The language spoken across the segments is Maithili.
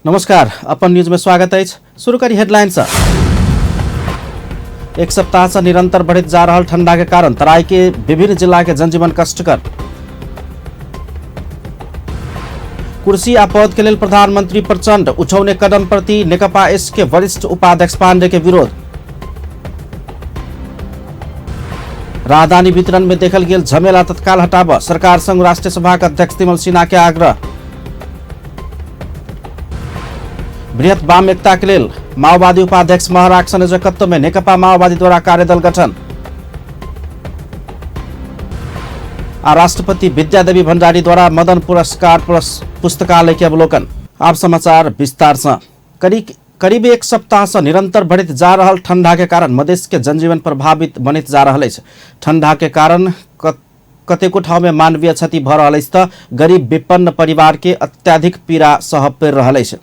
नमस्कार, अपन न्यूज में स्वागत है। शुरू करी हेडलाइन से। एक सप्ताह से निरंतर बढ़ित जा रहा ठंडा के कारण तराई के विभिन्न जिला के जनजीवन कष्टकर। कुर्सी आ पद के लेल प्रधानमंत्री प्रचंड उठौने कदम प्रति नेकपा एस के वरिष्ठ उपाध्यक्ष पांडे के विरोध। राहदानी वितरण में देखल गेल झमेला तत्काल हटाब सरकार संग राष्ट्रीय सभा के अध्यक्ष तिमल सिन्हा के आग्रह। बृहत वाम एकता के लेल माओवादी उपाध्यक्ष महराक संयोजकत्व में नेकपा माओवादी द्वारा कार्यदल गठन। आ राष्ट्रपति विद्यादेवी भंडारी द्वारा मदन पुरस्कार पुस्तकालय के अवलोकन। आप समाचार विस्तार से। करीब एक सप्ताह से निरंतर बढ़ित जा रहा ठंडा के कारण मधेश के जनजीवन प्रभावित बनित जा रहा है। ठंडा के कारण कतेको ठाउँ में मानवीय क्षति भ रहल अछि त गरीब विपन्न परिवार के अत्याधिक पीड़ा सह पड़ि रहल अछि।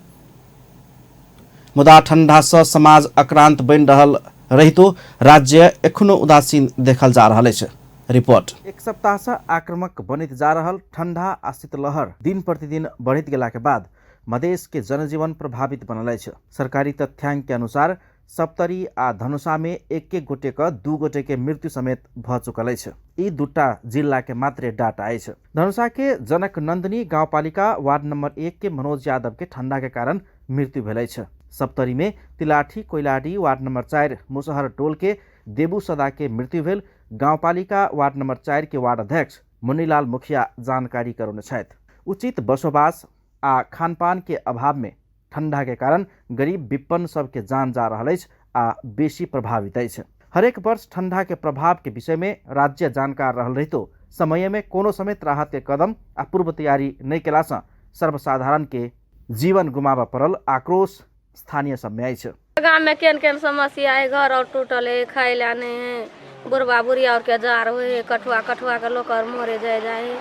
मुदा ठंडा से समाज आक्रांत बनि रहल रहितो राज्य एखनो उदासीन देखल जा रहल अछि। रिपोर्ट। एक सप्ताह से आक्रामक बनित जा रहल ठंडा आ शीतलहर दिन प्रतिदिन बढ़ित गेला के बाद मधेश के जनजीवन प्रभावित बनल अछि। सरकारी तथ्यांक के अनुसार सप्तरी आ धनुषा में एक एक गोटे के दू गोटे के मृत्यु समेत भ चुकल अछि। ई दूटा जिला के मात्रे डाटा अछि। धनुषा के जनक नंदनी गाउँपालिका वार्ड नंबर 1 के मनोज यादव के ठंडा के कारण मृत्यु भेल अछि। सप्तरी में तिलाठी कोइलाडी वार्ड नंबर 4 मुसहर टोल के देबू सदा के मृत्यु भेल गाउँपालिका वार्ड नंबर 4 के वार्ड अध्यक्ष मुनीलाल मुखिया जानकारी करौने छथि। उचित बसोबास आ खानपान के अभाव में ठंडा के कारण गरीब विपन्न सबके जान जा रहल अछि आ बेसी प्रभावित अछि। हरेक वर्ष ठंडा के प्रभाव के विषय में राज्य जानकार रहल रहितो समय में कोनो समेत राहत के कदम आ पूर्व तैयारी नहीं केला से सर्वसाधारण के जीवन गुमाबऽ पड़ल आक्रोश स्थानीय सब में अछि। गाँव में केहन केहन समस्या है, घर और टूटल है, खाए ला नहीं है, बुढ़बा बुढ़िया और के जार हो है, कठुआ कठुआ के लोग और मरे जाए जाए,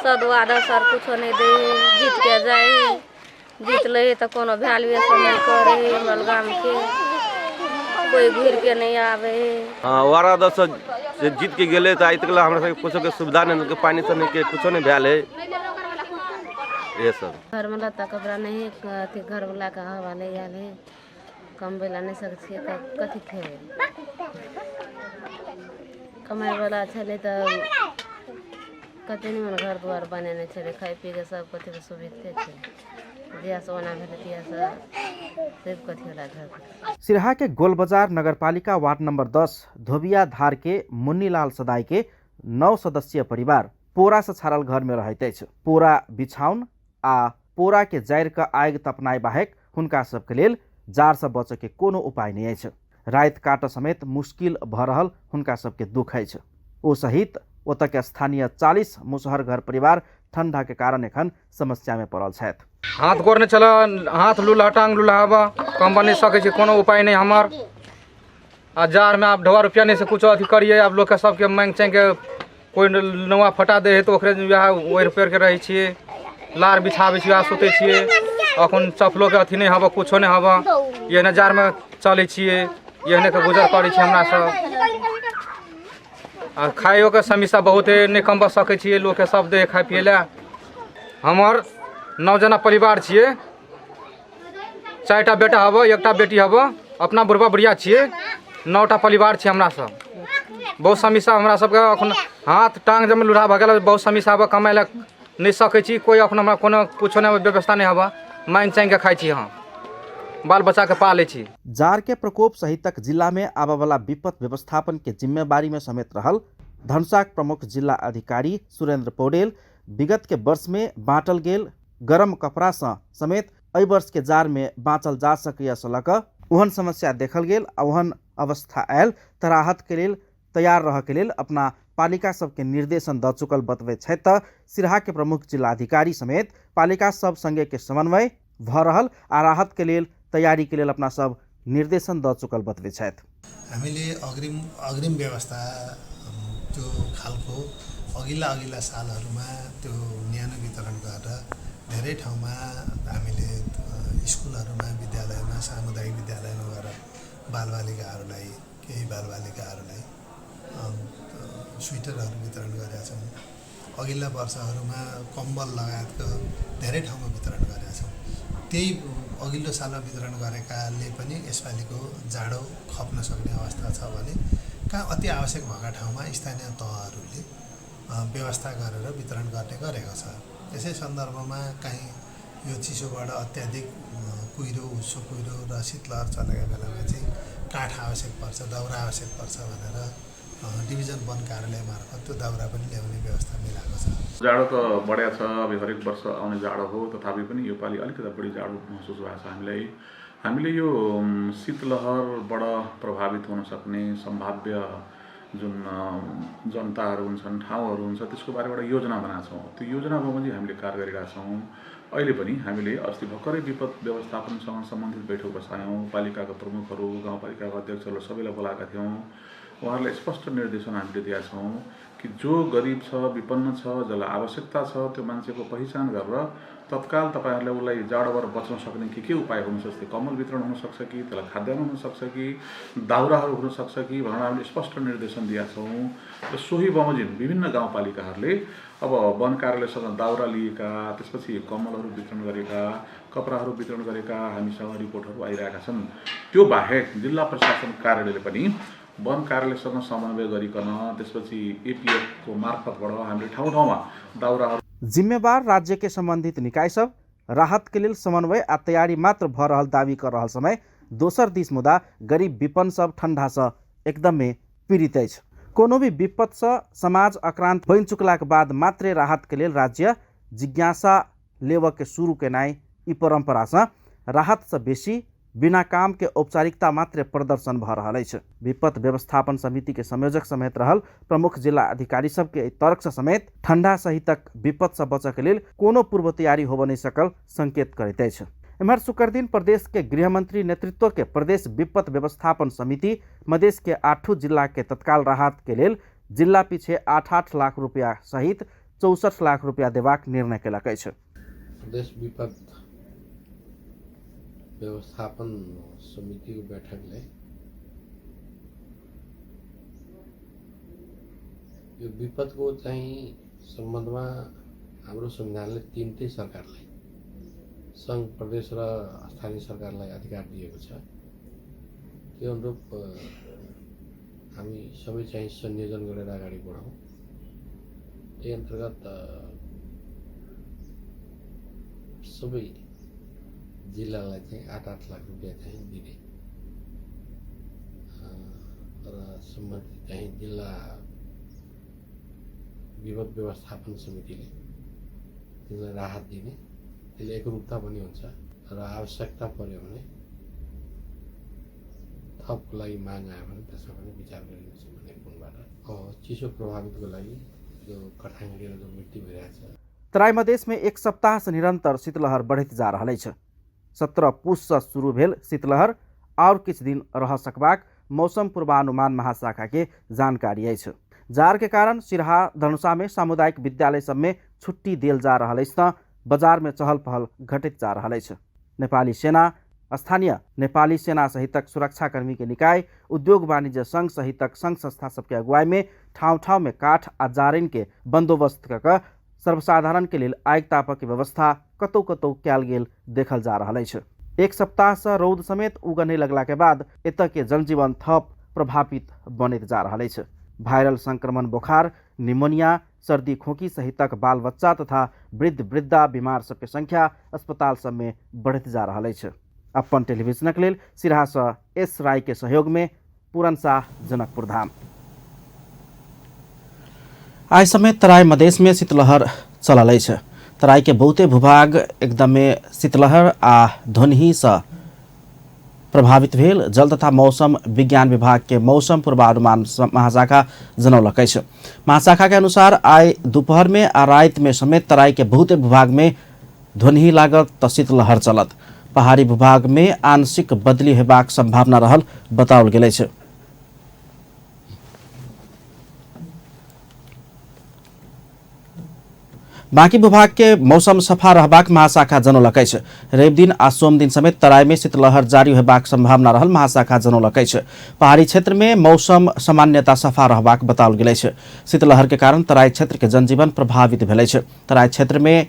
सदुआ दसर कुछो नहीं दे है, जीत के जाए है, जीत ले तो कोनो वैल्यूएशन नहीं करे है, हमरा गाँव के कोई घुर के नहीं आवे है। हाँ, वारा दस से जीत के गेले तो आई तक हमरा सबके कुछो के सुविधा नहीं, पानी सब नहीं के कुछो नहीं भेल है। ये सब घर में लत्ता कपड़ा नहीं, अथी घर वाला के हवा नहीं आयल है, कमबै ला नहीं सकै छियै तऽ कथी खेबै, कमाइ वाला छलै तऽ कते निमन घर दुआर बनेने छलै, खाय पी के सब कथी के सुविधे छै, जहियासँ ओना भेलै तहियासँ सब कथी वाला घर। सिरहा के गोलबजार नगरपालिका वार्ड नंबर 10 धोबिया धार के मुन्नीलाल सदाई के 9 सदस्यीय परिवार पोरा से छारल घर में रहैत अछि। पोरा बिछाउन आ पोरा के जड़ि के आगि तपनाइ बाहेक हुनका सबके लेल जार से बचऽ के कोनो उपाय नहीं अछि। राति काटऽ समेत मुश्किल भ रहल हुनका सबके दुख अछि। ओ सहित ओतऽ के स्थानीय 40 मुसहर घर परिवार ठंडा के कारण एखन समस्या में पड़ल छथि। हाथ गोर नहीं चल, हाथ लूल्हा टांग लूल्हा कमबा नहीं सकै छी, कोनो उपाय नहीं हमर। आ जार में आब ढोआ रुपया नहीं से कुछ अथी करिए, आब लोग के सबके मांग चांग के कोई नौआ फटा दे है तो ओकरे वएह ओढ़ि पेड़ के रहै छियै, लार बिछाबै छियै, वएह सुतै छियै। अखन चप्पलो के अथी नहीं हबऽ, कुछो नहीं हबऽ, एहने जार में चलै छियै, एहने के गुजर करै छियै हमरा सब। आ खाइयो के समस्या बहुत है, नहीं कमबा सकै छियै, लोग के सब दे खाय पियै लए। हमर 9 जना परिवार छियै, 4टा बेटा हबऽ, 1टा बेटी हबऽ, अपना बुढ़बा बुढ़िया छियै, 9टा परिवार छियै हमरा सब। बहुत समस्या हमरा सबके अखन हाथ टांग जब लूढ़ा भऽ गेल, बहुत समस्या हबऽ, कमाइ लए नहीं सकै छी कोई, अखन हमरा कोनो कुछो नहीं व्यवस्था नहीं हबऽ, मांगि चांगि के खाइ छी हम, बाल बच्चा के पालै छी। जार के प्रकोप सहितक जिला में आबऽवला विपद व्यवस्थापन के जिम्मेवारी में समेत रहल धनुषाक प्रमुख जिला अधिकारी सुरेंद्र पौडेल विगत के वर्ष में बाँटल गेल गरम कपड़ा सँ समेत एहि वर्ष के जार में बाँचल जा सकैया से लऽ कऽ ओहन समस्या देखल गेल आ ओहन अवस्था आयल तऽ राहत के लेल तैयार रहऽ के लेल अपना पालिका सबके निर्देशन दऽ चुकल बतबैत छथि। तऽ सिरहा के प्रमुख जिलाधिकारी समेत पालिका सब संगे के समन्वय भऽ रहल आ राहत के लेल तैयारी के लेल अपना सब निर्देशन दऽ चुकल बतबैत छथि। हामीले अग्रिम व्यवस्था त्यो खालको अघिल्ला अघिल्ला सालहरूमा त्यो न्यानो वितरण गरेर धेरै ठाउँमा हामीले स्कुलहरूमा, विद्यालयमा, सामुदायिक विद्यालयमा गएर बालबालिकाहरूलाई, केही बालबालिकाहरूलाई स्वेटरहरू वितरण गरेका छौँ। अघिल्ला वर्षहरूमा कम्बल लगायतको धेरै ठाउँमा वितरण गरेका छौँ। त्यही अघिल्लो सालमा वितरण गरेकाले पनि यसपालिको जाडो खप्न सक्ने अवस्था छ भने कहाँ अति आवश्यक भएका ठाउँमा स्थानीय तहहरूले व्यवस्था गरेर वितरण गर्ने गरेको छ। त्यसै सन्दर्भमा काहीँ यो चिसोबाट अत्याधिक कुहिरो, हुस्सो कुहिरो र शीतलहर चलेका बेलामा चाहिँ काठ आवश्यक पर्छ, दाउरा आवश्यक पर्छ भनेर डिभिजन वन कार्यालय मार्फत त्यो दाउरा पनि ल्याउने व्यवस्था मिलाएको छ। जाडो त बढ्या छ, अब हरेक वर्ष आउने जाडो हो, तथापि पनि यो पालि अलिकति बढी जाडो महसुस भएको छ हामीलाई। हामीले यो शीतलहरबाट प्रभावित हुन सक्ने सम्भाव्य जुन जनताहरू हुन्छन्, ठाउँहरू हुन्छ, त्यसको बारेबाट योजना बनाएको छौँ। त्यो योजना बमोजिम हामीले कार्य गरिरहेछौँ। अहिले पनि हामीले अस्ति भर्खरै विपद व्यवस्थापनसँग सम्बन्धित बैठक बसायौँ। पालिकाका प्रमुखहरू, गाउँपालिकाका अध्यक्षहरू सबैलाई बोलाएका थियौँ। उहाँहरूलाई स्पष्ट निर्देशन हामीले दिएका छौँ कि जो गरिब छ, विपन्न छ, जसलाई आवश्यकता छ, त्यो मान्छेको पहिचान गरेर तत्काल तपाईँहरूले उसलाई जाडोबाट बच्न सक्ने के के उपाय हुनसक्छ, कम्बल वितरण हुनसक्छ कि, त्यसलाई खाद्यान्न हुनसक्छ कि, दाउराहरू हुनसक्छ कि भनेर हामीले स्पष्ट निर्देशन दिएका छौँ। र सोही बमोजिम विभिन्न गाउँपालिकाहरूले अब वन कार्यालयसँग दाउरा लिएका, त्यसपछि कम्बलहरू वितरण गरेका, कपडाहरू वितरण गरेका हामीसँग रिपोर्टहरू आइरहेका छन्। त्यो बाहेक जिल्ला प्रशासन कार्यालयले पनि वन कार्यालयसँग समन्वय गरिकन त्यसपछि एपिएफको मार्फतबाट हामीले ठाउँ ठाउँमा दाउराहरू जिम्मेवार राज्य के संबंधित निकाय सब राहत के लेल समन्वय आ तैयारी मात्र भ रहल दावी कर रहल समय दोसर दिस मुदा गरीब विपन्न सब ठंडा से एकदमै पीड़ित अछि। कोनो भी विपद से समाज आक्रांत बनि चुकलाक बाद मात्रे राहत के लेल राज्य जिज्ञासा लेबऽ के शुरू केनाइ ई परंपरा से राहत से बेसी बिना काम के औपचारिकता मात्र प्रदर्शन भ रहल अछि। विपद व्यवस्थापन समिति के संयोजक समेत रहल प्रमुख जिला अधिकारी सबके एहि तर्क से समेत ठंडा सहितक विपद से बचऽ के लेल कोनो पूर्व तैयारी होबऽ नहि सकल संकेत करैत अछि। एम्हर शुक्र दिन प्रदेश के गृहमंत्री नेतृत्व के प्रदेश विपद व्यवस्थापन समिति मधेश के 8 जिला के तत्काल राहत के लेल जिला पीछे 8-8 लाख रुपया सहित 64 लाख रुपया देबाक निर्णय केलक अछि। प्रदेश विपद व्यवस्थापन समितिको बैठकले यो विपदको चाहिँ सम्बन्धमा हाम्रो संविधानले तीनटै सरकारलाई, सङ्घ, प्रदेश र स्थानीय सरकारलाई अधिकार दिएको छ। त्यो अनुरूप हामी सबै चाहिँ संयोजन गरेर अगाडि बढौँ। त्यही अन्तर्गत सबै जिल्लालाई चाहिँ 8-8 लाख रुपियाँ चाहिँ दिने र सम्बन्धित चाहिँ जिल्ला विपद व्यवस्थापन समितिले तिनलाई राहत दिने, त्यसले एकरूपता पनि हुन्छ र आवश्यकता पर्यो भने थपको लागि माग आयो भने त्यसमा पनि विचार गरिनेछ भन्ने कोणबाट चिसो प्रभावितको लागि जो कठाङ्ग्री र जो मृत्यु भइरहेछ। तराई मधेशमे एक सप्ताह से निरंतर शीतलहर बढ़ैत जा रहल अछि। 17 पुस से शुरू भेल शीतलहर और किछु दिन रह सकबाक मौसम पूर्वानुमान महाशाखा के जानकारी अछि। जार के कारण सिरहा धनुषा में सामुदायिक विद्यालय सब में छुट्टी देल जा रहल अछि त बाजार में चहल पहल घटैत जा रहल अछि। नेपाली सेना, स्थानीय नेपाली सेना सहितक सुरक्षाकर्मी के निकाय, उद्योग वाणिज्य संघ सहितक संघ संस्था सबके अगुवाई में ठाउँ ठाउँ में काठ आ जारैन के बंदोबस्त क कऽ सर्वसाधारण के लेल आगि तापक के व्यवस्था कतौ कतौ कयल गेल देखल जा रहल अछि। एक सप्ताह से रौद समेत उगऽ नहि लगला के बाद एतऽ के जनजीवन थप प्रभावित बनैत जा रहल अछि। वायरल संक्रमण बोखार, निमोनिया, सर्दी खोकी सहितक बाल बच्चा तथा वृद्ध वृद्धा बीमार सबके संख्या अस्पताल सब में बढ़ैत जा रहल अछि। अपन टेलीविजनक लेल सिरहा से एस राय के सहयोग में पूरन शाह, जनकपुर धाम। आइ समेत तराई मधेश में शीतलहर चलल अछि। तराई के बहुते भूभाग एकदमे शीतलहर आ ध्वनि से प्रभावित भेल जल तथा मौसम विज्ञान विभाग के मौसम पूर्वानुमान महाशाखा जनौलक अछि। महाशाखा के अनुसार आइ दोपहर में आ राति में समेत तराई के बहुते भूभाग में ध्वनि लागत त शीतलहर चलत। पहाड़ी भूभाग में आंशिक बदली हेबाक संभावना रहल बताओल गेल अछि। बाँकी भूभाग के मौसम सफा रहबाक महाशाखा जनौलक अछि। रवि दिन आ सोम दिन समेत तराई में शीतलहर जारी होबाक संभावना रहल महाशाखा जनौलक अछि। पहाड़ी क्षेत्र में मौसम सामान्यता सफा रहबाक बताओल गेल अछि। शीतलहर के कारण तराई क्षेत्र के जनजीवन प्रभावित भेल अछि। तराई क्षेत्र में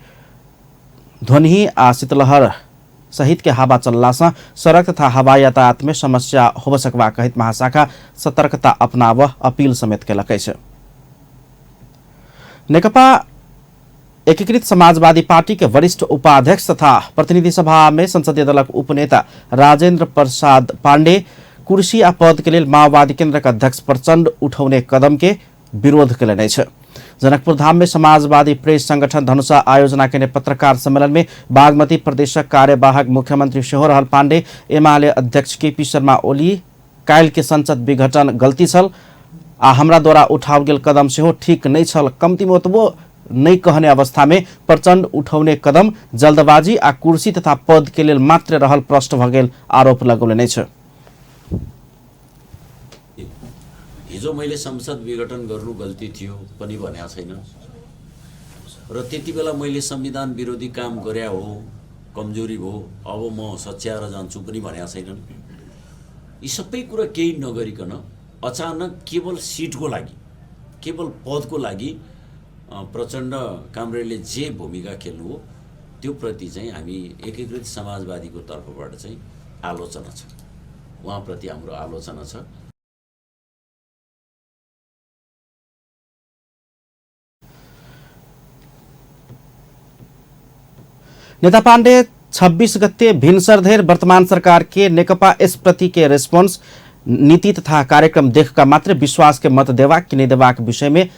ध्वनि आ शीतलहर सहित के हावा चलला से सड़क तथा हवाई यातायात में समस्या होब सकबाक कहैत महाशाखा सतर्कता अपनाब अपील समेत केलक अछि। नेकपा एकीकृत समाजवादी पार्टी के वरिष्ठ उपाध्यक्ष तथा प्रतिनिधि सभा में संसदीय दलक उपनेता राजेंद्र प्रसाद पांडे कुर्सी आ पद के लेल माओवादी केंद्रक अध्यक्ष प्रचण्ड उठौने कदम के विरोध केलनि अछि। जनकपुर धाम में समाजवादी प्रेस संगठन धनुषा आयोजना केने पत्रकार सम्मेलन में बागमती प्रदेशक कार्यवाहक मुख्यमंत्री सेहो रहल पांडे एमाले अध्यक्ष केपी शर्मा ओली काल्हि के संसद विघटन गलती छल आ हमरा द्वारा उठाओल गेल कदम सेहो ठीक नहि छल, कम्तीमे ओतबो नहि कहने अवस्था में प्रचण्ड उठौने कदम जल्दबाजी आ कुर्सी तथा पद के लेल मात्र रहल प्रश्न भऽ गेल आरोप लगौलनि अछि। हिजो मैले संसद विघटन गर्नु गल्ती थियो पनि भनेको छैन र त्यति बेला मैले संविधान विरोधी काम गरे हो, कमजोरी भयो, अब म सच्याएर जान्छु पनि भनेको छैनन्। यी सबै कुरा केही नगरिकन अचानक केवल सिटको लागि, केवल पदको लागि प्रचण्ड कामरेडले जे भूमिका खेल्नु हो त्यो प्रति चाहिँ हामी एकीकृत समाजवादीको तर्फबाट चाहिँ आलोचना छ, उहाँप्रति हाम्रो आलोचना छ। नेता पांडे 26 गते भिनसर धरि वर्तमान सरकार के नेकपा एस प्रति के रेस्पोंस नीति तथा कार्यक्रम देखकर मात्र विश्वास के मत देबाक कि नहि देबाक विषय में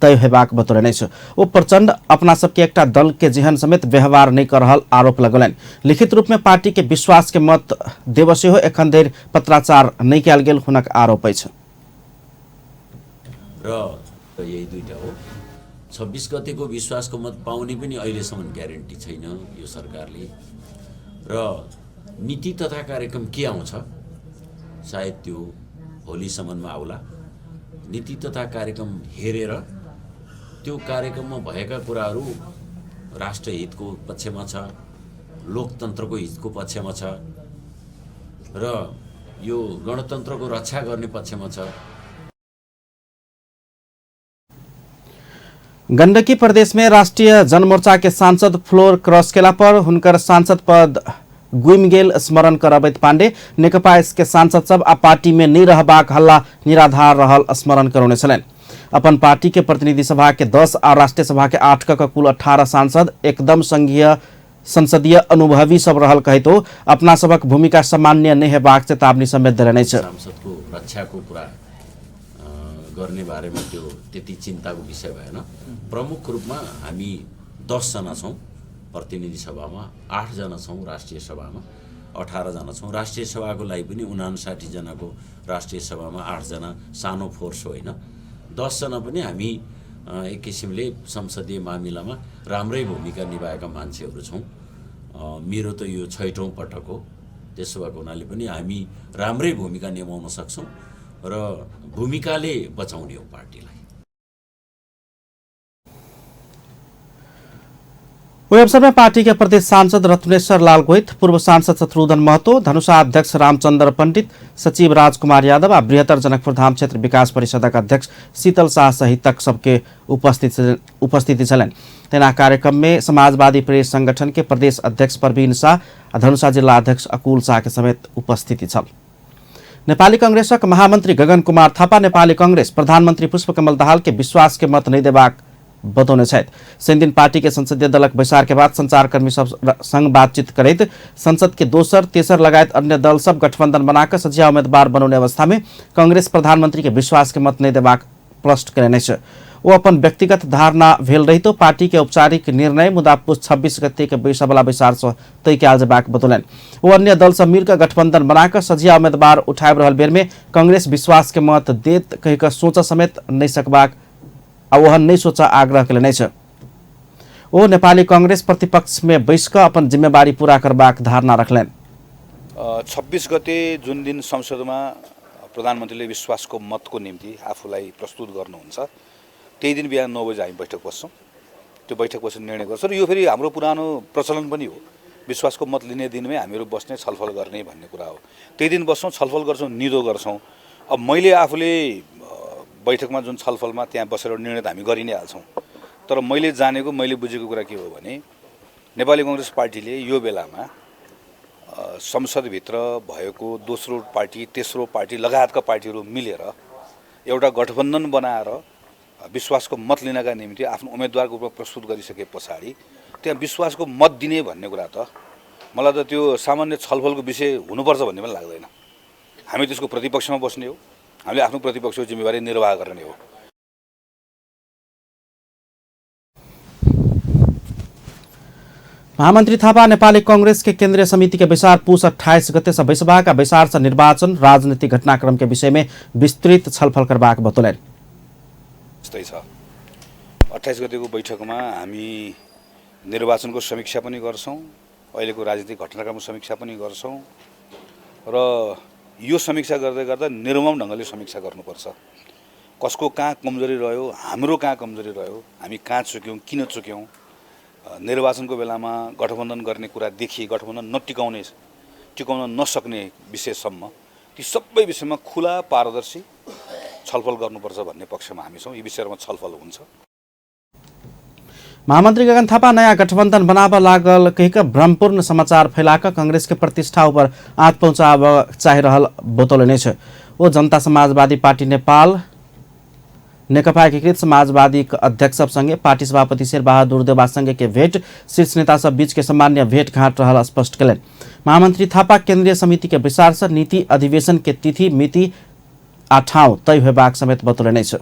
तय हेबाक बतौलनि अछि। ओ प्रचण्ड अपना सबके एकटा दल के जेहन समेत व्यवहार नहि कर रहल आरोप लगौलनि। लिखित रूप में पार्टी के विश्वास के मत देब सेहो एखन धरि पत्राचार नहि कयल गेल हुनक आरोप अछि। र यही दुईटा हो। 26 गतेको विश्वासको मत पाउने पनि अहिलेसम्म ग्यारेन्टी छैन यो सरकारले र नीति तथा कार्यक्रम के आउँछ सायद त्यो होलीसम्ममा आउला। नीति तथा कार्यक्रम हेरेर त्यो कार्यक्रममा भएका कुराहरू राष्ट्रहितको पक्षमा छ, लोकतन्त्रको हितको पक्षमा छ र यो गणतन्त्रको रक्षा गर्ने पक्षमा छ। गंडकी प्रदेश में राष्ट्रीय जनमोर्चा के सांसद फ्लोर क्रॉस केला पर हुनकर सांसद पद गुमि गेल स्मरण करबैत पांडे नेकपा के सांसद सब आ पार्टी में नहि रहबाक हल्ला निराधार रहल स्मरण करौने छलनि। अपन पार्टी के प्रतिनिधि सभा के 10 आ राष्ट्रीय सभा के 8 क कुल 18 सांसद एकदम संघीय संसदीय अनुभवी सब रहल कहितो अपना सबक भूमिका सामान्य नहि हेबाक चेतावनी समेत देलनि अछि। सांसदको रक्षाको कुरा गर्ने बारेमा त्यो त्यति चिन्ताको विषय भएन। प्रमुख रूपमा हामी 10 जना छौँ प्रतिनिधि सभामा, 8 जना छौँ राष्ट्रिय सभामा, 18 जना छौँ। राष्ट्रिय सभाको लागि पनि 59 जनाको राष्ट्रिय सभामा 8 जना सानो फोर्स होइन, 10 जना पनि हामी एक किसिमले संसदीय मामिलामा राम्रै भूमिका निभाएका मान्छेहरू छौँ। मेरो त यो 6औं पटक हो, त्यसो भएको हुनाले पनि हामी राम्रै भूमिका निभाउन सक्छौँ र भूमिकाले बचाउने हो पार्टीलाई। ओहि अवसर में पार्टी के प्रदेश सांसद रत्नेश्वर लाल गोहित, पूर्व सांसद शत्रुघ्न महतो, धनुषा अध्यक्ष रामचंद्र पंडित, सचिव राजकुमार यादव आ बृहत्तर जनकपुर धाम क्षेत्र विकास परिषदक अध्यक्ष शीतल शाह सहितक सबके उपस्थिति छलनि। तेना कार्यक्रम में समाजवादी प्रेस संगठन के प्रदेश अध्यक्ष प्रवीण शाह आ धनुषा जिला अध्यक्ष अकुल शाह के समेत उपस्थिति छल। नेपाली कांग्रेसक महामंत्री गगन कुमार थापा नेपाली कांग्रेस प्रधानमंत्री पुष्पकमल दाहाल के विश्वास के मत नहि देबाक बतौने छथि। शनिदिन पार्टी के संसदीय दलक बैसार के बाद संचारकर्मी सब संग बातचीत करैत संसद के दोसर तेसर लगायत अन्य दल सब गठबंधन बनाकर सझिया उम्मीदवार बनौने अवस्था में कांग्रेस प्रधानमंत्री के विश्वास के मत नहि देबाक स्पष्ट कयने अछि। ओ अपन व्यक्तिगत धारणा भेल रहितो पार्टी के औपचारिक निर्णय मुदा पुस 26 गते के बैसबला बैसार से तय कयल जेबाक बतौलनि। ओ अन्य दल सब मिलकर गठबंधन बनाकर सझिया उम्मीदवार उठाबि रहल बेर में कांग्रेस विश्वास के मत देत कहि कऽ सोचऽ समेत नहि सकबाक आ ओहन नहि सोचऽ आग्रह कयलनि अछि। ओ नेपाली कांग्रेस प्रतिपक्ष में बैस कऽ अपन जिम्मेवारी पूरा करबाक धारणा रखलनि। 26 गते जुन दिन संसदमा प्रधानमन्त्रीले विश्वासको मतको निम्ति आफूलाई प्रस्तुत गर्नुहुन्छ त्यही दिन बिहान 9 बजे हामी बैठक बस्छौँ। त्यो बैठक बसेर निर्णय गर्छौँ र यो फेरि हाम्रो पुरानो प्रचलन पनि हो। विश्वासको मत लिने दिनमै हामीहरू बस्ने, छलफल गर्ने भन्ने कुरा हो। त्यही दिन बस्छौँ, छलफल गर्छौँ, निदो गर्छौँ। अब मैले आफूले बैठकमा जुन छलफलमा त्यहाँ बसेर निर्णय त हामी गरि नै हाल्छौँ, तर मैले जानेको, मैले बुझेको कुरा के हो भने नेपाली कङ्ग्रेस पार्टीले यो बेलामा संसदभित्र भएको दोस्रो पार्टी, तेस्रो पार्टी लगायतका पार्टीहरू मिलेर एउटा गठबन्धन बनाएर विश्वासको मत लिनका निम्ति आफ्नो उम्मेदवारको रूपमा प्रस्तुत गरिसके पछाडि त्यहाँ विश्वासको मत दिने भन्ने कुरा त मलाई त त्यो सामान्य छलफलको विषय हुनुपर्छ भन्ने पनि लाग्दैन। हामी त्यसको प्रतिपक्षमा बस्ने हो, हामीले आफ्नो प्रतिपक्षको जिम्मेवारी निर्वाह गर्ने हो। महामन्त्री थापा नेपाली कांग्रेस के केंद्रीय समिति के बैसार पुस 28 गते से बैसबाक आ बैसार से निर्वाचन राजनीतिक घटनाक्रम के विषय में विस्तृत छलफल करबाक बतौलनि। यस्तै छ, 28 गतेको बैठकमा हामी निर्वाचनको समीक्षा पनि गर्छौँ, अहिलेको राजनीतिक घटनाक्रमको समीक्षा पनि गर्छौँ र यो समीक्षा गर्दै गर्दा निर्मम ढङ्गले समीक्षा गर्नुपर्छ। कसको कहाँ कमजोरी रह्यो, हाम्रो कहाँ कमजोरी रह्यो, हामी कहाँ चुक्यौँ, किन चुक्यौँ, निर्वाचनको बेलामा गठबन्धन गर्ने कुरादेखि गठबन्धन नटिकाउने टिकाउन नसक्ने विषयसम्म ती सबै विषयमा खुला पारदर्शी छलफल गर्नुपर्छ भन्ने पक्षमा हामी छौँ। यी विषयहरूमा छलफल हुन्छ। महामंत्री गगन थापा नया गठबंधन बनाब लागल कहिक भ्रमपूर्ण समाचार फैलाकर कांग्रेस के प्रतिष्ठा ऊपर आँच पहुँचाब चाहि रहल बतौलनि अछि। ओ जनता समाजवादी पार्टी नेपाल नेकपा एकीकृत समाजवादी अध्यक्ष सब संगे पार्टी सभापति शेरबहादुर देउवा संगे के भेट शीर्ष नेता सब बीच के सामान्य भेट घाट रहल स्पष्ट कयलनि। महामंत्री थापा केंद्रीय समिति के बैसार से नीति अधिवेशन के तिथि मिति आ ठाउँ तय होबाक समेत बतौलनि अछि।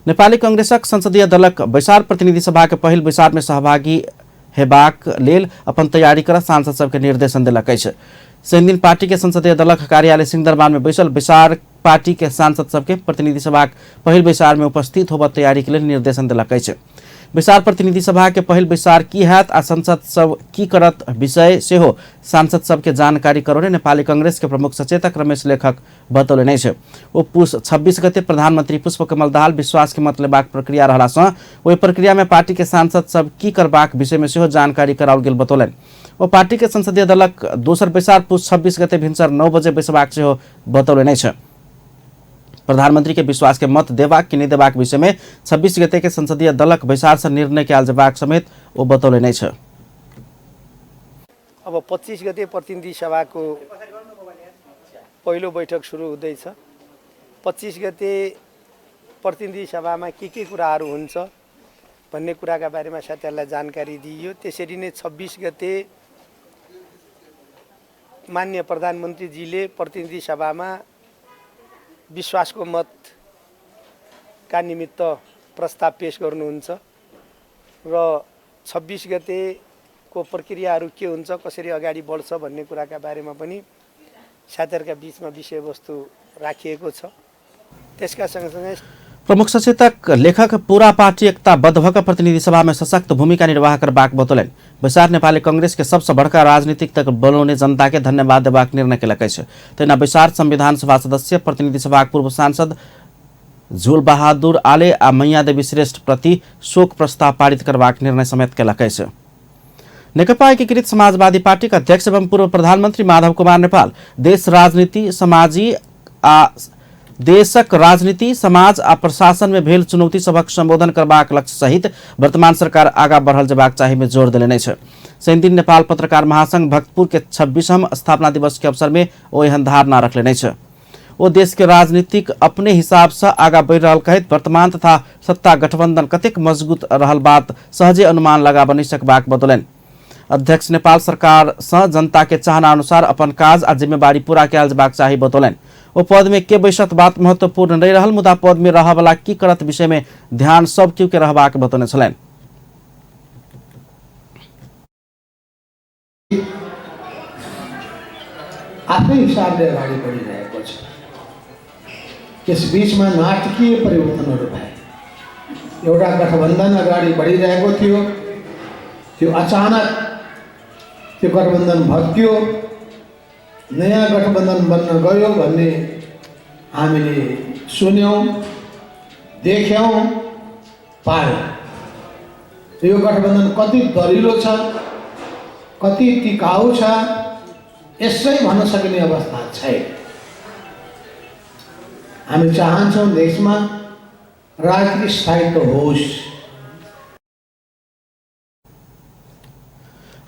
नेपाली कांग्रेसक संसदीय दलक बैसार प्रतिनिधि सभा के पहिल बैसार में सहभागी हेबाक लेल अपन तैयारी कर सांसद सबके निर्देशन देलक अछि। शनिदिन पार्टी के संसदीय दलक कार्यालय सिंहदरबार में बैसल बैसार पार्टी के सांसद सबके प्रतिनिधि सभा पहिल बैसार में उपस्थित होबऽ तैयारी के लेल निर्देशन देलक अछि। बैसार प्रतिनिधि सभा के पहिल बैसार की हैत आ संसद सब की करत विषय सेहो सांसद सबके जानकारी करौने नेपाली कांग्रेस के प्रमुख सचेतक रमेश लेखक बतौलनि अछि। ओ पुस 26 गते प्रधानमंत्री पुष्पकमल दाहाल विश्वास के मत लेबाक प्रक्रिया रहला सँ ओहि प्रक्रिया में पार्टी के सांसद सब की करबाक विषय में सेहो जानकारी कराओल गेल बतौलनि। ओ पार्टी के संसदीय दलक दोसर बैसार पुस 26 गते भिनसर 9 बजे बैसबाक सेहो बतौलनि अछि। प्रधानमंत्री के विश्वास के मत देबाक कि नहि देबाक विषय में 26 गते के संसदीय दलक बैसार से निर्णय कयल जेबाक समेत ओ बतौलनि अछि। अब 25 गते प्रतिनिधि सभाको पहिलो बैठक सुरु हुँदैछ। 25 गते प्रतिनिधि सभामा के कुराहरू हुन्छ भन्ने कुराका बारेमा साथीहरूलाई जानकारी दिइयो। त्यसरी नै 26 गते माननीय प्रधानमन्त्रीजीले प्रतिनिधि सभामा विश्वासको मतका निमित्त प्रस्ताव पेश गर्नुहुन्छ र 26 गतेको प्रक्रियाहरू के हुन्छ, कसरी अगाडि बढ्छ भन्ने कुराका बारेमा पनि साथीहरूका बीचमा विषयवस्तु राखिएको छ। त्यसका सँगसँगै प्रमुख सचेतक लेखक पूरा पार्टी एकताबद्ध भऽ प्रतिनिधि सभा में सशक्त भूमिका निर्वाह करबाक बतौलनि। बैसार नेपाली कांग्रेस के सबसँ बड़का राजनीतिक तक बनौने जनता के धन्यवाद देबाक निर्णय केलक अछि। तहिना बैसार संविधान सभा सदस्य प्रतिनिधि सभाक पूर्व सांसद झुल बहादुर आले आ मैया देवी श्रेष्ठ प्रति शोक प्रस्ताव पारित करबाक निर्णय समेत केलक अछि। नेकपा एकीकृत समाजवादी पार्टी के अध्यक्ष एवं पूर्व प्रधानमंत्री माधव कुमार नेपाल देश राजनीति समाजी आ देशक राजनीति समाज आ प्रशासन में भेल चुनौती सभक संबोधन करबाक लक्ष्य सहित वर्तमान सरकार आगा बढ़ल जेबाक चाही में जोर देलनि अछि। शनिदिन नेपाल पत्रकार महासंघ भक्तपुर के 26वां स्थापना दिवस के अवसर में ओ एहन धारणा रखलनि अछि। ओ देश के राजनीतिक अपने हिसाब से आगा बढ़ि रहल कहैत वर्तमान तथा सत्ता गठबंधन कतेक मजबूत रहल बात सहजे अनुमान लगाब नहि सकबाक बतौलनि। अध्यक्ष नेपाल सरकार सँ जनता के चाहना अनुसार अपन काज आ जिम्मेवारी पूरा कयल जेबाक चाही बतौलनि। ओ पद में के बैसत बात महत्वपूर्ण नहीं रहल, मुदा पद में रहऽवला की करत विषय में ध्यान सब केओ के रहबाक बतौने छलनि। आफ्नै हिसाबले अगाडि बढिरहेको छ। त्यस बीचमा नाटकीय परिवर्तनहरू भए। एउटा गठबन्धन अगाडि बढिरहेको थियो, त्यो अचानक त्यो गठबन्धन भत्कियो, नयाँ गठबन्धन बन्न गयो भन्ने हामीले सुन्यौँ, देख्यौँ, पायौँ। यो गठबन्धन कति दरिलो छ, कति टिकाउ छ, यसै भन्न सकिने अवस्था छैन। हामी चाहन्छौँ देशमा राजनीतिक स्थायित्व होस्।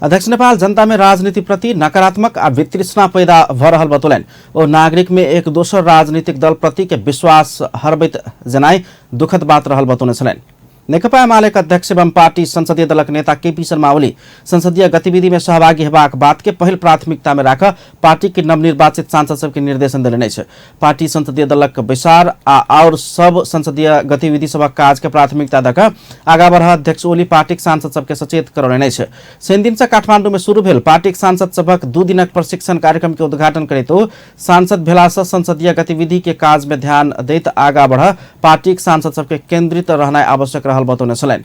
अध्यक्ष नेपाल जनता में राजनीति प्रति नकारात्मक आ वितृष्णा पैदा भ रहल बतौलनि। ओ नागरिक में एक दोसर राजनीतिक दल प्रति के विश्वास हरबैत जनाई दुखद बात रहल बतौने छलनि। नेकपा एमाले के अध्यक्ष एवं पार्टी संसदीय दलक नेता केपी शर्मा ओली संसदीय गतिविधि में सहभागी हेबाक बात के पहिल प्राथमिकता में राख पार्टी के नवनिर्वाचित सांसद सबके निर्देशन देलनि अछि। पार्टी संसदीय दलक बैसार आ और सब संसदीय गतिविधि सभक काज के प्राथमिकता दक आगा बढ़ अध्यक्ष ओली पार्टीक सांसद सबके सचेत करौलनि अछि। शनि दिन से काठमांडू में शुरू भेल पार्टीक सांसद सभक 2 दिनक प्रशिक्षण कार्यक्रम के उद्घाटन करैत ओ सांसद भेला से संसदीय गतिविधि के काज में ध्यान दैत आगा बढ़ पार्टीक सांसद सबके केंद्रित रहनाइ आवश्यक रहल बतौने छलनि।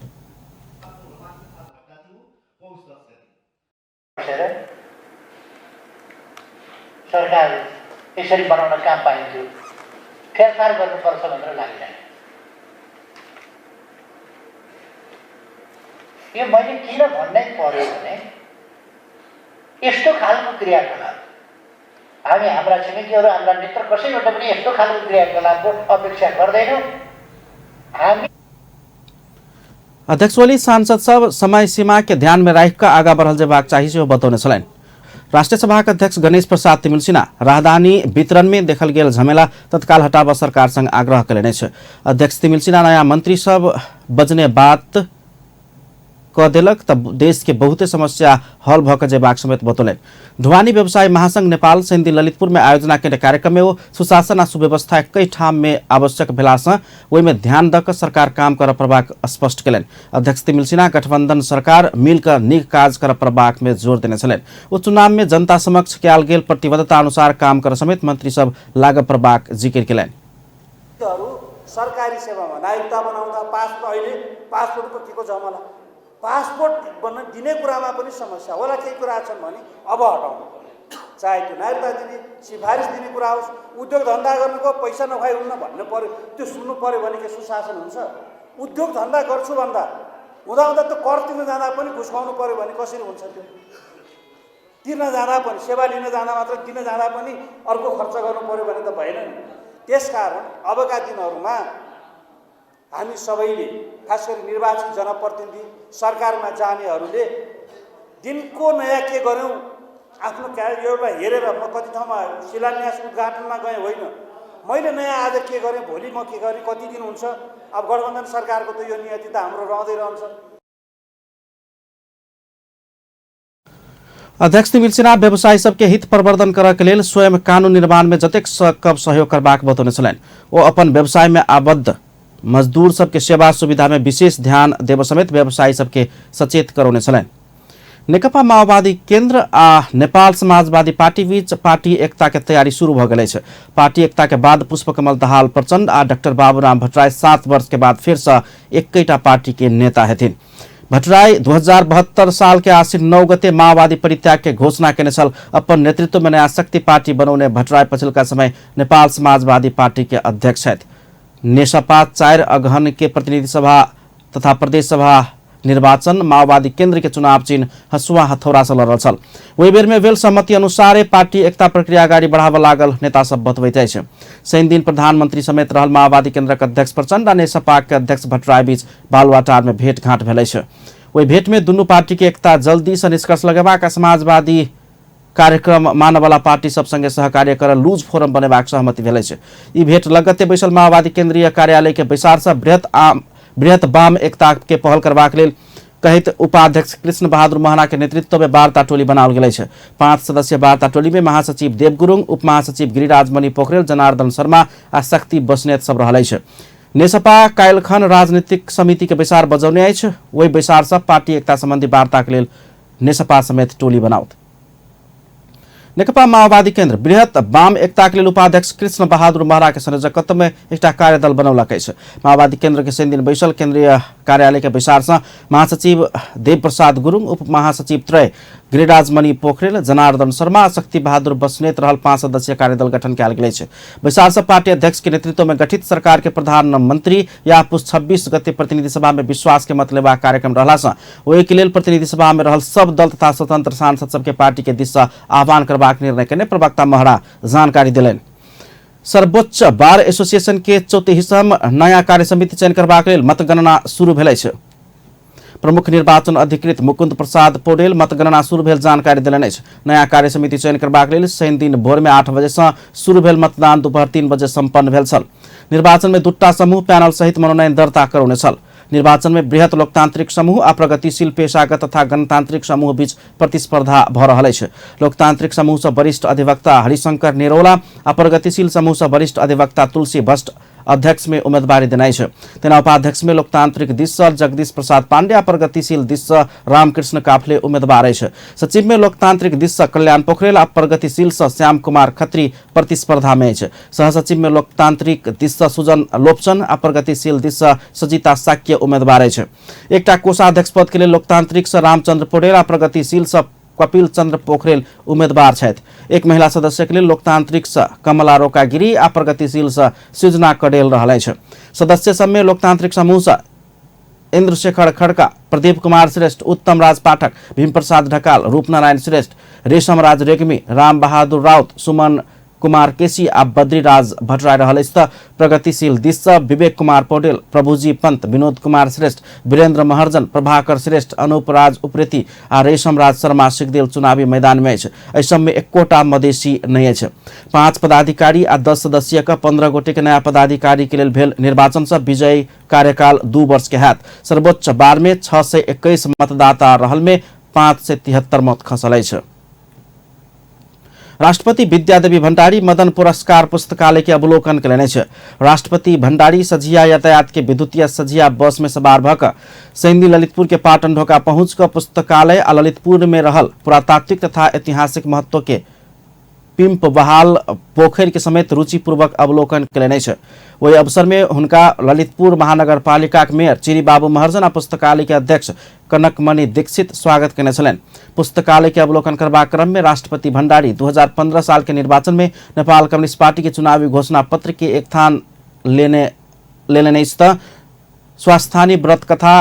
सरकार यसरी बनाउन कहाँ पाइन्थ्यो, फेरफार गर्नुपर्छ भनेर लागिरहेको। यो मैले किन भन्नै पर्यो भने यस्तो खालको क्रियाकलाप हामी हाम्रा छिमेकीहरू, हाम्रा मित्र कसैबाट पनि यस्तो खालको क्रियाकलापको अपेक्षा गर्दैनौँ हामी। अध्यक्ष ओली सांसद सब समय सीमा के ध्यान में राखि कऽ आगा बढ़ल जेबाक चाही सेहो बतौने छलनि। राष्ट्रिय सभाक अध्यक्ष गणेश प्रसाद तिमिल्सिना राहदानी वितरण में देखल गेल झमेला तत्काल हटाबऽ सरकार संग आग्रह कयलनि अछि। अध्यक्ष तिमिल्सिना नया मंत्री सब बजने बात क देलक त देश के बहुते समस्या हल भ क जेबाक समेत बतौलनि। ढुवानी व्यवसायी महासंघ नेपाल शनिदिन ललितपुर में आयोजना केने कार्यक्रम में ओ सुशासन आ सुव्यवस्था कई ठाम में आवश्यक भेलासँ ओहिमे ध्यान दऽ कऽ सरकार काम करऽ पड़बाक स्पष्ट केलनि। अध्यक्ष तिमिल्सिना गठबंधन सरकार मिल कऽ नीक काज करऽ पड़बाक में जोर देने छलनि। ओ चुनाव में जनता समक्ष कयल गेल प्रतिबद्धता अनुसार काम करऽ समेत मंत्री सब लागऽ पड़बाक जिकिर केलनि। सरकारी सेवामा नागरिकता बनाउँदा पासपोर्ट, अहिले पासपोर्टको के को झमला, पासपोर्ट बन्न दिने कुरामा पनि समस्या होला, केही कुरा छन् भने अब हटाउनु पर्यो, चाहे त्यो नागरिकता दिने सिफारिस दिने कुरा होस्, उद्योग धन्दा गर्नुको पैसा नखाइ हुन्न भन्नु पर्यो, त्यो सुन्नु पर्यो भने के सुशासन हुन्छ? उद्योग धन्दा गर्छु भन्दा हुँदा हुँदा त्यो कर तिर्न जाँदा पनि घुस खुवाउनु पर्यो भने कसरी हुन्छ? त्यो तिर्न जाँदा पनि, सेवा लिन जाँदा मात्र दिन जाँदा पनि अर्को खर्च गर्नु पर्यो भने त भएन नि। त्यसकारण अबका दिनहरूमा हामी सबैले, खास गरी निर्वाचित जनप्रतिनिधि, सरकारमा जानेहरूले दिनको नयाँ के गर्यौँ आफ्नो एउटा हेरेर, म कति ठाउँमा शिलान्यास उद्घाटनमा गएँ होइन, मैले नयाँ आज के गरेँ, भोलि म के गरेँ, कति दिन हुन्छ। अब गठबन्धन सरकारको त यो नियति त हाम्रो रहँदै रहन्छ। अध्यक्ष तिमिल्सिना व्यवसायी सबके हित प्रवर्धन करऽ के लेल स्वयं कानून निर्माण में जतेक सकब सहयोग करबाक बतौने छलनि। ओ अपन व्यवसाय में आबद्ध मजदूर सबके सेवा सुविधा में विशेष ध्यान देब समेत व्यवसायी सबके सचेत करौने छलनि। नेकपा माओवादी केन्द्र आ नेपाल समाजवादी पार्टी बीच पार्टी एकता के तैयारी शुरू भ गेल अछि। पार्टी एकता के बाद पुष्पकमल दाहाल प्रचण्ड आ डाक्टर बाबूराम भट्टराई 7 वर्ष के बाद फेर से एकैटा पार्टी के नेता हेथिन। भट्टराई 2072 साल के आश्विन 9 गते माओवादी परित्याग के घोषणा केने छल। अपन नेतृत्व में नया शक्ति पार्टी बनौने भट्टराई पछिलका समय नेपाल समाजवादी पार्टी के अध्यक्ष छथि। नेसपा 4 अगहन के प्रतिनिधि सभा तथा प्रदेश सभा निर्वाचन माओवादी केन्द्र के चुनाव चिन्ह हसुआ हथौड़ा से लड़ल छल। ओहि बेर में भेल सहमति अनुसारे पार्टी एकता प्रक्रिया अगाडि बढ़ाबऽ लागल नेता सब बतबैत अछि। शनि दिन प्रधानमंत्री समेत रहल माओवादी केन्द्रक अध्यक्ष प्रचण्ड आ नेसपा के अध्यक्ष भट्टराई बीच बालुवाटार में भेंटघाट भेल अछि। ओहि भेंट में दुनू पार्टी के एकता जल्दी से निष्कर्ष लगेबाक आ समाजवादी कार्यक्रम मानववाला पार्टी सब संगे सहकार्य कर लूज फोरम बनेबाक सहमति भेल अछि। ई भेंट लगते बैसल माओवादी केंद्रीय कार्यालय के बैसार से बृहत वाम एकता के पहल करबाक लेल कहैत उपाध्यक्ष कृष्ण बहादुर महना के नेतृत्व में वार्ता टोली बनाओल गेल अछि। 5 सदस्यीय वार्ता टोली में महासचिव देव गुरुङ, उपमहासचिव गिरिराज मणि पोखरेल, जनार्दन शर्मा आ शक्ति बस्नेत सब रहल अछि। नेसपा काल्हिखन राजनीतिक समिति के बैसार बजौने अछि। ओहि बैसार से पार्टी एकता संबंधी वार्ता के लेल नेसपा समेत टोली बनाओत। नेकपा माओवादी केन्द्र बृहत वाम एकता के लेल उपाध्यक्ष कृष्ण बहादुर महरा के संयोजकत्व में एकटा कार्यदल बनौलक अछि। माओवादी केन्द्र के शनि दिन बैसल केंद्रीय कार्यालय के बैसार से महासचिव देव प्रसाद गुरुङ, उप महासचिव त्रय गिरिराज मणि पोखरेल, जनार्दन शर्मा, शक्ति बहादुर बस्नेत रहल 5 सदस्यीय कार्यदल गठन कयल गेल अछि। बैसार से पार्टी अध्यक्ष के नेतृत्व में गठित सरकार के प्रधानमंत्री या पुस 26 गते प्रतिनिधि सभा में विश्वास के मत लेबाक कार्यक्रम रहला से ओहि के लेल प्रतिनिधि सभा में रहल सब दल तथा स्वतंत्र सांसद सबके पार्टी के दिस से आह्वान करबाक निर्णय केने प्रवक्ता महरा जानकारी देलनि। सर्वोच्च बार एसोसिएशन के 34म नया कार्य समिति चयन करबाक लेल मतगणना शुरू भेल अछि। प्रमुख निर्वाचन अधिकृत मुकुंद प्रसाद पौडेल मतगणना शुरू भेल जानकारी देलनि अछि। नया कार्य समिति चयन करबाक लेल शनि दिन भोर में 8 बजे से शुरू भेल मतदान दोपहर 3 बजे सम्पन्न भेल छल। निर्वाचन में दूटा समूह पैनल सहित मनोनयन दर्ता करौने छल। निर्वाचन में बृहत लोकतांत्रिक समूह आ प्रगतिशील पेशागत तथा गणतांत्रिक समूह बीच प्रतिस्पर्धा भ रहल अछि। लोकतांत्रिक समूह से वरिष्ठ अधिवक्ता हरिशंकर निरौला आ प्रगतिशील समूह से वरिष्ठ अधिवक्ता तुलसी भट्ट अध्यक्ष में उम्मीदवारी देनाइ छै। तेना उपाध्यक्ष में लोकतांत्रिक दिस से जगदीश प्रसाद पांडे आ प्रगतिशील दिस से रामकृष्ण काफले उम्मीदवार अछि। सचिव में लोकतांत्रिक दिस से कल्याण पोखरेल आ प्रगतिशील से श्याम कुमार खत्री प्रतिस्पर्धा में अछि। सहसचिव में लोकतांत्रिक दिस से सुजन लोपचन आ प्रगतिशील दिस से सजिता साक्य उम्मीदवार अछि। एकटा कोषाध्यक्ष पद के लेल लोकतांत्रिक से रामचंद्र पौडेल आ प्रगतिशील से कपिल चंद्र पोखरेल उम्मीदवार छथि। एक महिला सदस्य के लेल लोकतांत्रिक से कमला रोका गिरी आ प्रगतिशील से सृजना कडेल रहल अछि। सदस्य सब में लोकतांत्रिक समूह से इंद्रशेखर खड़का, प्रदीप कुमार श्रेष्ठ, उत्तम राज पाठक, भीम प्रसाद ढकाल, रूपनारायण श्रेष्ठ, रेशम राज रेग्मी, राम बहादुर राउत, सुमन कुमार केसी आ बद्रीराज भट्टराई रहल अछि। त प्रगतिशील दिस से विवेक कुमार पौडेल, प्रभुजी पंत, विनोद कुमार श्रेष्ठ, वीरेंद्र महर्जन, प्रभाकर श्रेष्ठ, अनूप राज उप्रेती आ रेशम राज शर्मा सिगदेल चुनावी मैदान में अछि। एहि सब में एकोटा मधेसी नहि अछि। 5 पदाधिकारी आ 10 सदस्यीय के 15 गोटे के नया पदाधिकारी के लेल भेल निर्वाचन से विजयी कार्यकाल 2 वर्ष के हैत। सर्वोच्च बार में 621 मतदाता रहल में 573 मत खसल अछि। राष्ट्रपति विद्यादेवी भण्डारी मदन पुरस्कार पुस्तकालय के अवलोकन कयलनि अछि। राष्ट्रपति भण्डारी सझिया यातायात के विद्युतीय सझिया बस में सवार भऽ कऽ शनि ललितपुर के पाटन ढोका पहुँच कऽ पुस्तकालय आ ललितपुर में रहल पुरातात्विक तथा ऐतिहासिक महत्व के पिंप बहाल पोखरि के समेत रुचिपूर्वक अवलोकन कयलनि अछि। ओहि अवसर में हुनका ललितपुर महानगरपालिका के मेयर चिरी बाबू महर्जन आ पुस्तकालय के अध्यक्ष कनकमणि दीक्षित स्वागत कयने छलनि। पुस्तकालय के अवलोकन करबाक क्रम में राष्ट्रपति भण्डारी 2015 साल के निर्वाचन में नेपाल कम्युनिस्ट पार्टी के चुनावी घोषणा पत्र के एक थान लेने लेने अछि त स्वास्थानी व्रत कथा,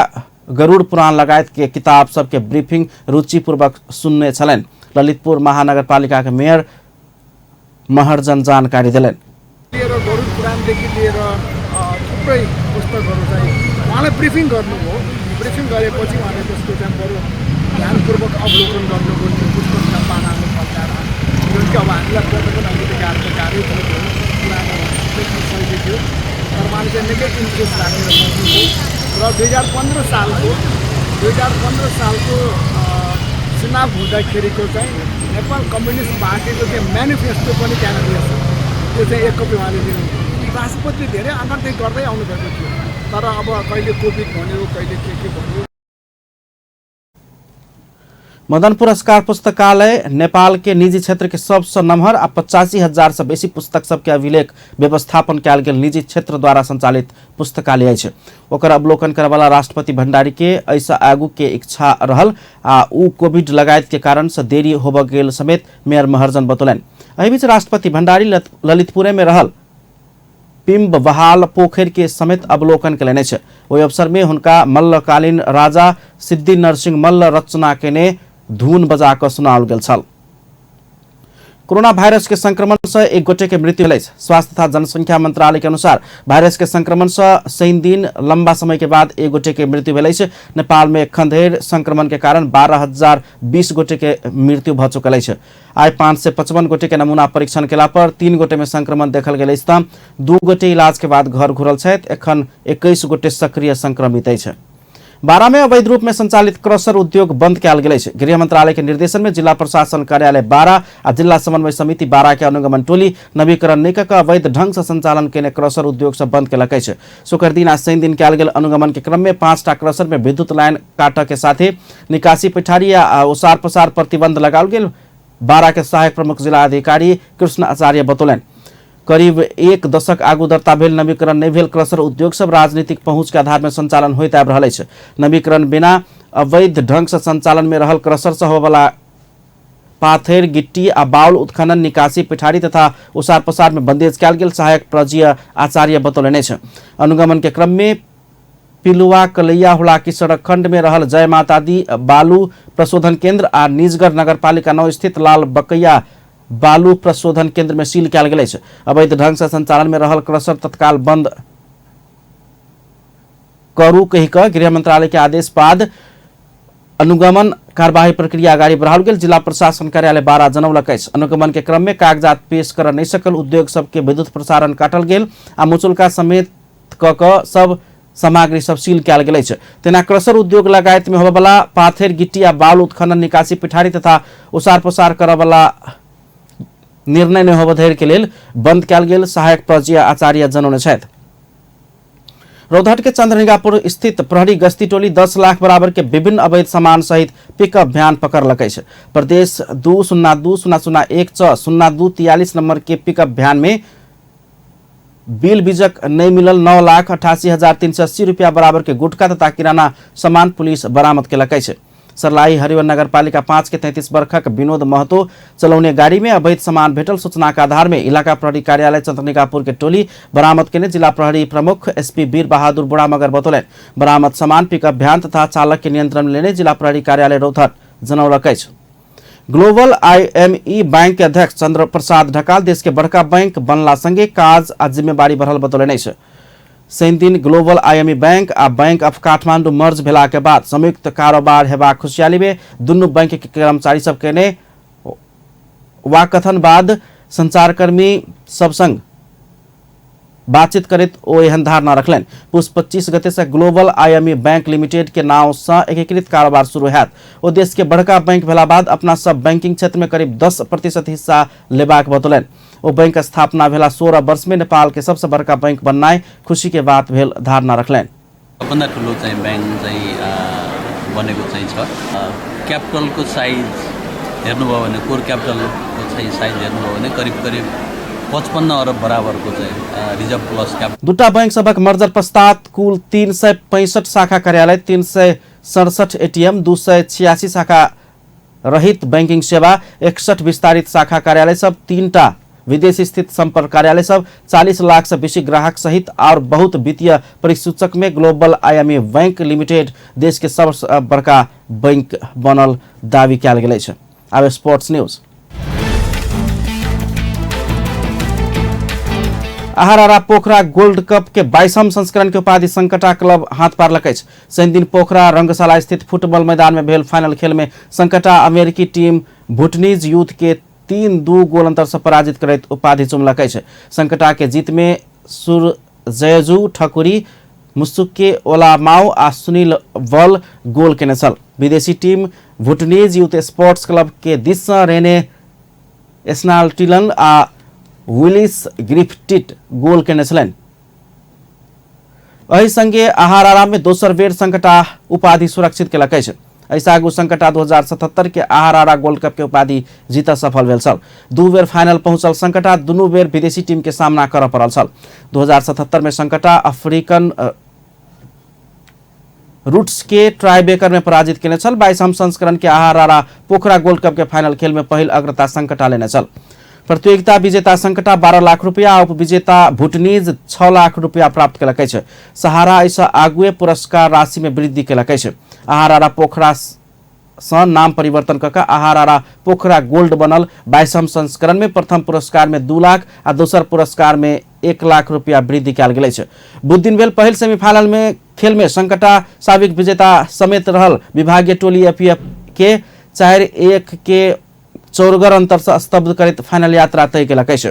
गरुड़ पुराण लगायत के किताब सबके ब्रीफिंग रुचिपूर्वक सुनने छलनि। ललितपुर महानगरपालिका के मेयर महर्जन जानकारी देलनि। लिएर गरुड पुराणदेखि लिएर थुप्रै पुस्तकहरू चाहिँ उहाँलाई ब्रिफिङ गर्नुभयो। ब्रिफिङ गरेपछि उहाँले त्यसको चाहिँ बरु ध्यानपूर्वक अवलोकन गर्नुभयो। त्यो पुस्तकका पानाहरू पल्टाएर, जुन कि अब हामीलाई पढ्न पनि अलिकति गाह्रो त गाह्रै थियो, पुरानो लेख्ने शैली थियो, तर उहाँले चाहिँ निकै इन्ट्रेस्ट राखेर पढ्नुभयो। र 2015 सालको चुनाव हुँदाखेरिको चाहिँ नेपाल कम्युनिस्ट पार्टीको त्यो म्यानिफेस्टो पनि त्यहाँनिर रहेछ, त्यो चाहिँ एक कपी उहाँले दिनुभयो। राष्ट्रपतिले धेरै अगाडिदेखि गर्दै आउनुभएको थियो, तर अब कहिले कोभिड भन्यो, कहिले के भन्यो। मदन पुरस्कार पुस्तकालय नेपाल के निजी क्षेत्र के सबसे नमहर आ 85,000 से बेसी पुस्तक सबके अभिलेख व्यवस्थापन कयल गेल निजी क्षेत्र द्वारा संचालित पुस्तकालय अछि। ओकर अवलोकन करवाला राष्ट्रपति भण्डारी के एहिसँ आगू के इच्छा रहल आ उ कोविड लगायत के कारण से देरी होबऽ गेल समेत मेयर महर्जन बतौलनि। एहि बीच राष्ट्रपति भण्डारी ललितपुरे में रहल पिंब बहाल पोखरि के समेत अवलोकन कयलनि अछि। ओहि अवसर में हुनका मल्लकालीन राजा सिद्धि नरसिंह मल्ल रचना केने धुन बजा कऽ सुनाओल गेल छल। कोरोना वायरस के संक्रमण से एक गोटे के मृत्यु भेल अछि। स्वास्थ्य तथा जनसंख्या मंत्रालय के अनुसार वायरस के संक्रमण से शनि दिन लंबा समय के बाद एक गोटे के मृत्यु भेल अछि। नेपाल में एखन धरि संक्रमण के कारण 12,020 गोटे के मृत्यु भऽ चुकल अछि। आइ 555 गोटे के नमूना परीक्षण केला पर 3 गोटे में संक्रमण देखल गेल अछि त 2 गोटे इलाज के बाद घर घुरल छथि। एखन 21 गोटे सक्रिय संक्रमित अछि। बारा में अवैध रूप में संचालित क्रसर उद्योग बंद कयल गेल अछि। गृह मंत्रालय के निर्देशन में जिला प्रशासन कार्यालय बारा आ जिला समन्वय समिति बारा के अनुगमन टोली नवीकरण नहि कऽ अवैध ढंग से संचालन केने क्रसर उद्योग सब बंद केलक अछि। शुक्र दिन आ शनि दिन कयल गेल अनुगमन के क्रम में 5टा क्रसर में विद्युत लाइन काटऽ के साथे निकासी पैठारी आ ओसार पसार प्रतिबंध लगाओल गेल। बारा के सहायक प्रमुख जिला अधिकारी कृष्ण आचार्य बतौलनि। करीब 1 दशक आगू दर्ता भेल नवीकरण नहि भेल क्रसर उद्योग सब राजनीतिक पहुंच के आधार में संचालन होइत आबि रहल अछि। नवीकरण बिना अवैध ढंग से संचालन में रहल क्रसर से होबयवला पाथर, गिट्टी आ बाउल उत्खनन, निकासी, पिठारी तथा ओसार पसार में बंदेज कयल गेल सहायक प्रजीय आचार्य बतौलनि अछि। अनुगमन के क्रम में पिलुआ कलैया हुलाकी सड़क खंड में रहल जय माता दी बालू प्रशोधन केंद्र आ निजगढ़ नगरपालिका 9 स्थित लाल बकैया बालू प्रशोधन केंद्र में सील कयल गेल अछि। अवैध ढंग से संचालन में रहल क्रसर तत्काल बंद करू कहि कऽ गृह मंत्रालय के आदेश बाद अनुगमन कार्यवाही प्रक्रिया अगाडि बढ़ाओल गेल जिला प्रशासन कार्यालय 12 जनौलक अछि। अनुगमन के क्रम में कागजात पेश कर नहि सकल उद्योग सबके विद्युत प्रसारण काटल गेल आ मुचुल्का समेत क कऽ सब सामग्री सब सील कयल गेल अछि। तेना क्रशर उद्योग लगायत में होबयवला पाथर गिट्टी आ बालू उत्खनन निकासी पिठारी तथा ओसार पसार करयवला निर्णय नहि होबय धरि के लेल बंद कयल गेल सहायक प्रजीय आचार्य जनौने छथि। रौतहट के चंद्रनिगापुर स्थित प्रहरी गश्ती टोली 10 लाख बराबर के विभिन्न अवैध सामान सहित पिकअप वैन पकड़लक अछि। प्रदेश 2 0 2 0 0 1 6 0 2 43 नंबर के पिकअप वैन में बिल बीजक नहीं मिलल 9,88,380 रुपया बराबर के गुटखा तथा किराना सामान पुलिस बरामद केलक अछि। सरलाही हरिवन नगरपालिका 5 के 33 वर्षक विनोद महतो चलौने गाड़ी में अवैध सामान भेटल सूचना के आधार में इलाका प्रहरी कार्यालय चंद्रनिगापुर के टोली बरामद केने जिला प्रहरी प्रमुख एसपी वीर बहादुर बुढ़ामगर बतौलनि। बरामद सामान पिकअप वैन तथा चालक के नियंत्रण में लेने जिला प्रहरी कार्यालय रौतहट जनौलक अछि। ग्लोबल आईएमई बैंक के अध्यक्ष चंद्र प्रसाद ढकाल देश के बड़का बैंक बनला संगे काज आ जिम्मेवारी बढ़ल बतौलनि अछि। शनि दिन ग्लोबल आईएमई बैंक आ बैंक ऑफ काठमांडू मर्ज भेला के बाद संयुक्त कारोबार हेबाक खुशियाली में दुनू बैंक के कर्मचारी सब केने वाकथन बाद संचारकर्मी सब संग बातचीत करैत ओ एहन धारणा रखलनि। पुस 25 गते से ग्लोबल आईएमई बैंक लिमिटेड के नाव से एकीकृत कारोबार शुरू हैत। ओ देश के बड़का बैंक भेला बाद अपना सब बैंकिंग क्षेत्र में करीब 10% हिस्सा लेबाक बतौलनि। ओ बैंक स्थापना भेला 16 वर्ष में नेपाल के सबसे बड़का बैंक बननाइ खुशी के बात भेल धारणा रखलनि। सबभन्दा ठुलो चाहिँ बैंक चाहिँ बनेको चाहिँ छ। क्यापिटलको साइज हेर्नुभयो भने कोर क्यापिटलको चाहिँ साइज हेर्नुभयो भने करिब करिब 55 अरब बराबरको चाहिँ रिजर्भ प्लस क्यापिटल। दुटा बैंक सभक मर्जर पश्चात कुल 365 शाखा कार्यालय, 367 एटीएम, 286 शाखा रहित बैंकिंग सेवा, 61 विस्तारित शाखा कार्यालय सब, 3टा विदेश स्थित संपर्क कार्यालय सब, 40 लाख से बेसी ग्राहक सहित और बहुत वित्तीय परिसूचक में ग्लोबल आईएमई बैंक लिमिटेड देश के सबसे बड़का बैंक बनल दावी कयल गेल अछि। आब स्पोर्ट्स न्यूज। आहारारा पोखरा गोल्ड कप के 22म संस्करण के उपाधि संकटा क्लब हाथ पारलक अछि। शनि दिन पोखरा रंगशाला स्थित फुटबॉल मैदान में भेल फाइनल खेल में संकटा अमेरिकी टीम भुटनीज यूथ के 3-2 गोल अंतर से पराजित करैत उपाधि चुमलक अछि। संकटा के जीत में सुरजयजू ठकुरी, मुसुके ओलामाओ आ सुनील बल गोल केने छल। विदेशी team Bhutanese youth sports club के दिस सँ रेने स्नाल्टिलन आ विलिस ग्रिफटिट गोल केने छलनि। एहि संगे आहारारा में दोसर बेर संकटा उपाधि सुरक्षित केलक अछि। एहिसँ आगू संकटा 2077 के आहारारा गोल्ड कप के उपाधि जीत सफल भेल छल। 2 बेर फाइनल पहुंचल संकटा दुनू बेर विदेशी टीम के सामना करय पड़ल छल। 2077 में संकटा अफ्रीकन रूट्स के ट्राईबेकर में पराजित केने छल। 22म संस्करण के आहारारा पोखरा गोल्ड कप के फाइनल खेल में पहिल अग्रता संकटा लेने छल। प्रतियोगिता विजेता संकटा 12 लाख रुपया आ उपविजेता भुटनीज 6 लाख रुपया प्राप्त केलक अछि। सहारा एहिसँ आगुए पुरस्कार राशि में वृद्धि केलक अछि। आहारारा पोखरा सँ नाम परिवर्तन कऽ कऽ आहारारा पोखरा गोल्ड बनल 22म संस्करण में प्रथम पुरस्कार में 2 लाख आ दोसर पुरस्कार में 1 लाख रुपया वृद्धि कयल गेल अछि। बुध दिन भेल पहिल सेमीफाइनल में खेल में संकटा साबिक विजेता समेत रहल विभागीय टोली एपीएफ के 4-1 के चौरगर अंतर से स्तब्ध करैत फाइनल यात्रा तय केलक अछि।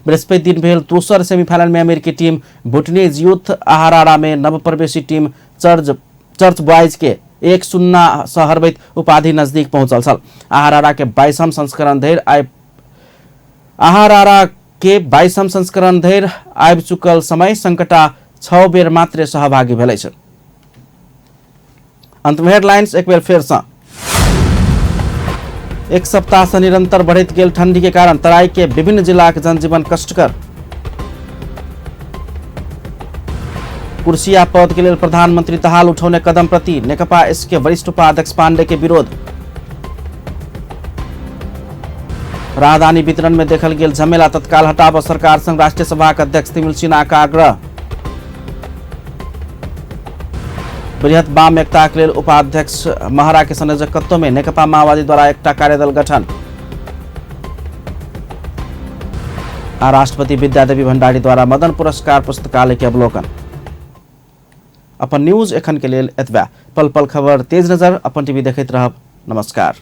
बृहस्पति दिन भेल दोसर सेमीफाइनल में अमेरिकी टीम भुटनीज यूथ आहारारा में नवप्रवेशी टीम चर्च बॉयज के 1-0 से हरबैत उपाधि नजदीक पहुंचल छल। आहारारा के 22म संस्करण धरि आहारारा के 22म संस्करण धरि आबि चुकल समय संकटा 6 बेर मात्र सहभागी भेल अछि। अंत में हेडलाइंस एक बेर फेर सँ। एक सप्ताह से निरंतर बढ़ैत गेल ठंडी के कारण तराई के विभिन्न जिलाक जनजीवन कष्टकर। कुर्सी आ पद के लेल प्रधानमंत्री दाहाल उठौने कदम प्रति नेकपा एस के वरिष्ठ उपाध्यक्ष पांडे के विरोध। राहदानी वितरण में देखल गेल झमेला तत्काल हटाब सरकार संग राष्ट्रीय सभा के अध्यक्ष तिमिल सिन्हा का आग्रह। बृहत वाम एकता के लेल उपाध्यक्ष महरा के संयोजकत्व में नेकपा माओवादी द्वारा एकटा कार्यदल गठन। आ राष्ट्रपति विद्यादेवी भंडारी द्वारा मदन पुरस्कार पुस्तकालय के अवलोकन। अपन न्यूज एखन के लेल एतबे। पल पल खबर तेज नजर अपन टीवी देखैत रहब। नमस्कार।